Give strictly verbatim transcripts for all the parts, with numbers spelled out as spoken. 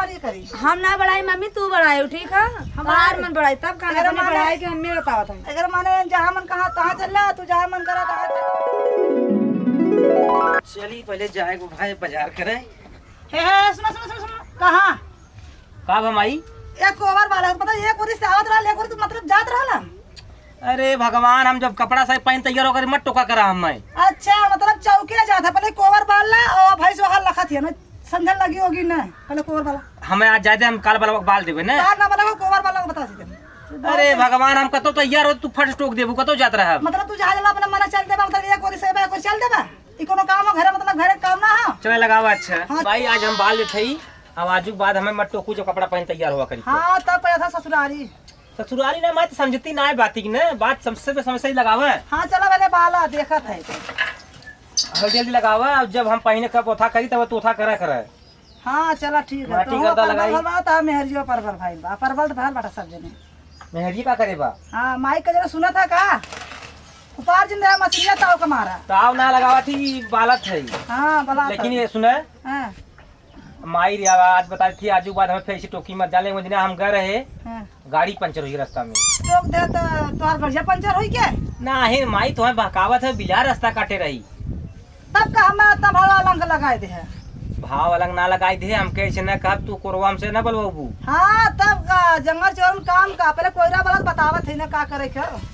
हम ना बढ़ाई मम्मी, तू बढ़ायो, ठीक है? हमार मन बढ़ाई, तब खाना एकर पानी माने बढ़ाई के हमें बतावत है। एकर माने जहाँ मन कहा तहाँ चल जा, तू जहाँ मन करा तहाँ चल। चली पहले जाए को भाई बाजार करे। हे, हे, सुनो, सुनो, सुनो, सुनो। कहाँ? का बा माई? एक कोवर वाला, पता एक ओरी से आवत रहल, एक ओरी तू मतलब जात रहल। अरे भगवान, हम जब कपड़ा साफ पहन तैयार होकर मत टोका करा हमें। अच्छा, मतलब चौके जात है, पहले कोवर वाला और भाई सोहर लखत है ना, समझन लगी होगी ना, पहले कोवर वाला। हमें आज जाए दे, हम काल वाला बाल देबे ना। काल ना वाला को कोवर वाला को बता दीजिए। अरे भगवान, हम कतो तैयार हो, तू फट टोक देबू, कतो जात रहा। मतलब तू जहाँ जला अपना मना चल देबा, मतलब एक ओरी से एक ओरी चल देबा। ई कोनो काम हो घरे, मतलब घरे काम ना हो। चला लगावा, अच्छा। हाँ। भाई, आज हम बाल लेत हई, अब आजू के बाद हमें मत टोकू, जो कपड़ा पहन तैयार हुआ करी। हाँ, तब पैसा ससुरारी। ससुरारी ना, मैं तो समझती ना है बात की ना, बात समझ से समझ से ही लगावा। हाँ, चला पहले बाला देखत है। जल्दी जल्दी लगावा, अब जब हम पहिने कब ओथा करी, तब तू ओथा करा करे। हाँ, चला ठीक है। माटी तो गर्दा परवल लगाई। भरवा, तो मेहरियो परवल भाई बा, परवल तो भर बाटा सब जने। मेहरिया का करे बा? हाँ, माई का जरा सुना था का? उपार जिन दे मछलिया ताव का मारा। ताव ना लगावा थी, बालत है। हाँ, बालत लेकिन है। ये सुना, हाँ। माई रे आज बताई थी, आजू बाद हमें फिर से टोकी मत जाले, वो दिन हम गए रहे, हाँ। गाड़ी पंचर हुई रास्ता में। टोक दे तो तोहार गड़िया पंचर हुई के? ना हे माई, तोहे बहकावत है, बिलार रास्ता काटे रही। तब का हमें इतना भाव अलंग लगाए दे है? भाव अलंग ना लगाए दे, हमके ऐसे ना कहब, तू कोरवा हमसे ना बोलवाबू। हाँ, तब का जंगल चोरन काम का, पहले कोयरा वाला बतावत है ना का करे के।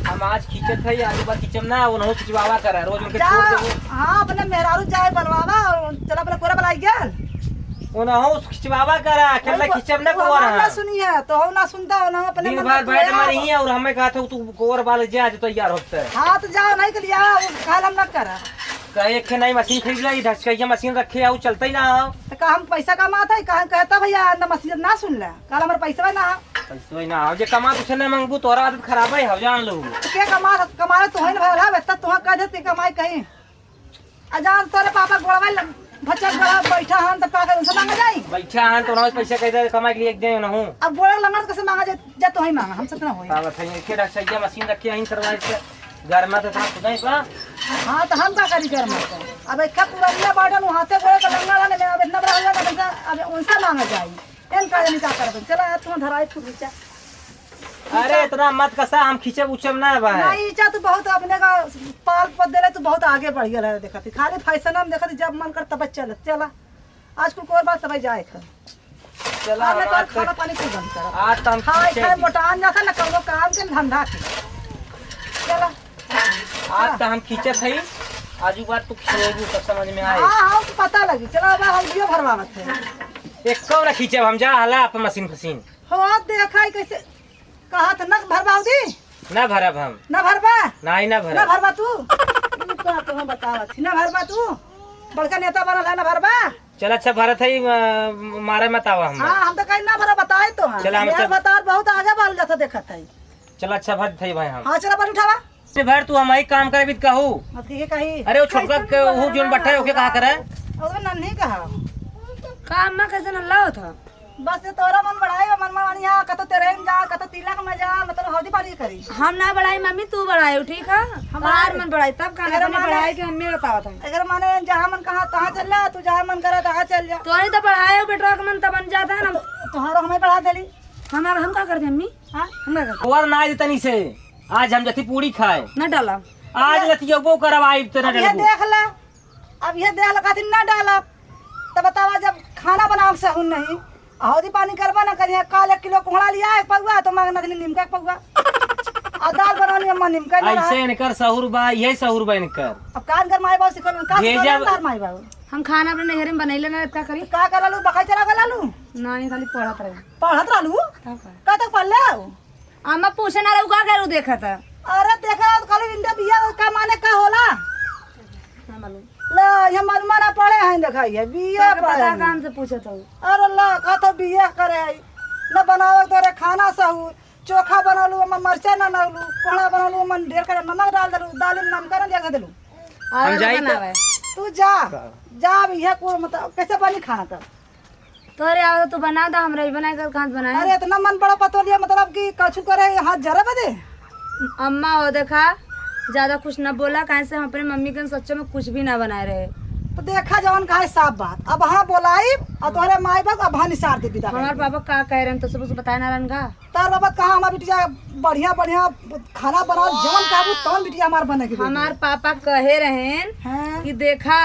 हम आज खींचत है, आलू बा खींचम ना, उनहु खिंचवावा करा, रोज उनके जा, छोड़ देबो। हाँ, अपने मेहरारू जाए बनवावा, और चला अपने कोरा बनाई गेल। उनहु खिंचवावा करा, अकेला वही को-, खींचम ना वो कोरा। हमार ना सुनी है, तो हो ना सुनता हो ना, अपने दिन मन भर में बैठ तू मारी आओ। ही है, और हमें कहा था तू कोर बाल जा, आज तैयार होता है। हाँ, तो जाओ, नहीं के लिया, वो काल हम ना करा। कहे एक ठे नई मशीन खरीद ला, ये ढचकैया मशीन रखे है, वो चलता ही ना हो। तो का हम पैसा कमात है, कहा कहता भैया, अंदर मशीन ना सुन ले, काल हमारे पैसा ना। पैसो ही ना हो, जे कमा तुझसे ना मांगबू, तोरा आदत खराब है, हो जान लो। तो के कमा, कमावे तो है ना भला, बेटा, तुहा कह देते कमाई कहीं। आ जान तोरे पापा गोड़वा ल-, भचक गोड़वा बैठा हन, तब का करे, उनसे मांगा जाई? बैठा हन, तो उनसे पैसा कैसे कमाई के लिए एक दिन ना हो। अब गोड़े लंगड़ कैसे मांगा जाए, जा तो ही मांगा, हमसे तो ना होई। का बताइए, के रसैया मशीन रखे हैं, सरवाइव से, घर में तो था, खुदा ही बा। हाँ, तो हम का करी घर में तो? अब एक पुरनिया बाटन, हाथे गोड़े के लंगड़ है, मैं अब इतना बड़ा हो गया, अब इनसे, अब उनसे मांगा जाई। एन का जानी का करबे? चला यार, तू धराई तू खींचा। अरे, इतना मत कसा, हम खींचब उचब ना बा है। नहीं, इचा तू बहुत अपने का पाल पद देले, तू बहुत आगे बढ़ गया है, देखत ही। खाली फैशन हम देखत ही, जब मन कर तब चल, चला। आज कुल कोर बात तब जाए थे। चला, आज मैं आज तोर तो, खाना पानी कुल बंद कर। आज तो हम खाए, खींचे खाए ही। मोटान जाता ना कौनो काम के, धंधा के। चला। आज तो हम खींचत हई, आजू बात तू खिएबू तब समझ में आए। हाँ, हाँ, तो पता लगी। चला, अब हम दियो भरवावत है। एक कौन खींचब हम, जा हला अपन मशीन फशीन। हो, देखा ही कैसे कहा था, न भरवाऊ दी? ना भरब हम। ना भरबा? नहीं, ना ना भरब। भरबा तू? तू का तो हम बतावत ही, ना भरबा तू? बड़का नेता बनल है, ना भरबा? चल अच्छा, भरत है, अ, मारे मत आवा हम। हाँ, हम तो कहीं ना भरा बताए तो हैं। चला, हम ये सब बता बहुत आगे बढ़ जाता देखत है। चल अच्छा, भरत है भाई हम। हाँ, चला, बस उठावा। से भर तू हमारी काम करे भी कहू। अब ठीक है कही। अरे वो छोटका कैसन के वो जोन बट्ठा है, ओके कहा करे? और वो नन्ही कहा। का अम्मा कैसे नल्ला होता? बस ये तोरा मन बढ़ाई, मन मन बढ़िया, कतो तेरे में जा, कतो तिलक में जा, मतलब हौदी पानी करी। हम ना बढ़ाई मम्मी, तू बढ़ायो, ठीक है? हमार हमार मन बढ़ाई, तब खाना तेरे पानी माने बढ़ाई के हमें बतावत है। अगर माने जहाँ मन कहा तहाँ चल जा, तू जहाँ मन करा तहाँ चल जा। तोहरी तो बढ़ायो बेटवा के मन तब बन जाता है ना। तो, तोहारो हमें बढ़ा देली। हमार हम का करते अम्मी? हाँ? हम का करते? और ना आई तनी से, आज हम जथी पूरी खाए। ना डाला। आज लतियबो करब, आइब त ना अब ये डलबो। देख ला, अब ये देख ला, कहती ना डालब। तब बतावा, जब खाना बनावे के सहूर नहीं, हौदी पानी करबा ना करिया, काल एक किलो कोहड़ा लिया, एक पौवा, तो मांग नथनी निमका एक पौवा। आ दाल बनवनी अम्मा निमका ना रहा। ऐसे इनकर सहूर बा, यही सहूर बा इनकर। अब कान कर माई बाबू सिखल, का भेजब। सिखल तार माई बाबू? हम खाना अपने नैहरे में बनैले ना, का करी? का कर लालू, बखाई चला गए लालू? नहीं, खाली पढ़त रहे। पढ़त रहलू? तब का? का तक पढ़ ले हो? अम्मा पूछे ना रहू, का करू देखत है? अरे देखा तो खाली इंडिया बिया का माने का होला? ना मालूम। ले, ये मालूम ना पढ़े हैं, देखा ये बिया तोके पढ़े पता हैं। काम से पूछत हूँ। अरे ला, का तो बिया करे है। न बनावे तोरे खाना सहू, चोखा बनलू, ओमा मरचा ना नलू, कोहड़ा बनलू, ओमा ढेर करे नमक डाल देलू, दाल में नमक ना दे देलू। और हम जाई तो बनावे। तू जा, का? जा अब इहे को मतलब कैसे बनी खाना तब? तोरे आवे तो तू बना दा, हमरा ही बनाए कर कहाँ से बनाए? अरे इतना मन बड़ा पतोलिया, मतलब कि कछु करे हाथ जरा बदे। अम्मा हो देखा, ज्यादा कुछ ना बोला, काहे से हम अपने मम्मी के सच्चो में कुछ भी ना बनाए रहे। तो देखा जवन कहा है साफ बात। अब हाँ बोलाइब और तोहरे माई बाप अब हाँ निसार दे विदा हमार करके। बाबा का कह रहे हैं तो सब कुछ बताए ना रहन का। तार बाबा कहाँ हमार बिटिया बढ़िया बढ़िया खाना बनाओ, जवन कहबू तवन बिटिया हमार बने के दे दे। हमार पापा कहे रहेन हाँ। कि देखा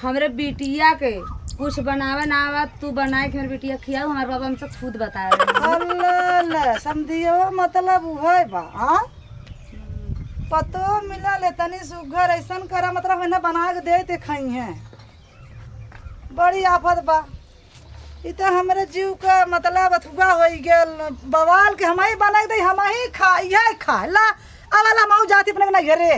हमरे बिटिया के कुछ बनावे ना आवा, तू बनाए के हमरे बिटिया खियाऊ, हमार बाबा हमसे खुद बताए रहेन। अल्लाह, समधियो मतलब उहे बा, हाँ? पतो मिला ले तनी सुघर ऐसन करा, मतलब है ना बना के दे ते खाई हैं। बड़ी आफत बा। इ त हमरे जीव का मतलब अथुआ होई गेल, बवाल के हमही बना के दे, हमही खा, यही खा। ला, अब वाला मऊ जाती अपने के नैहरे।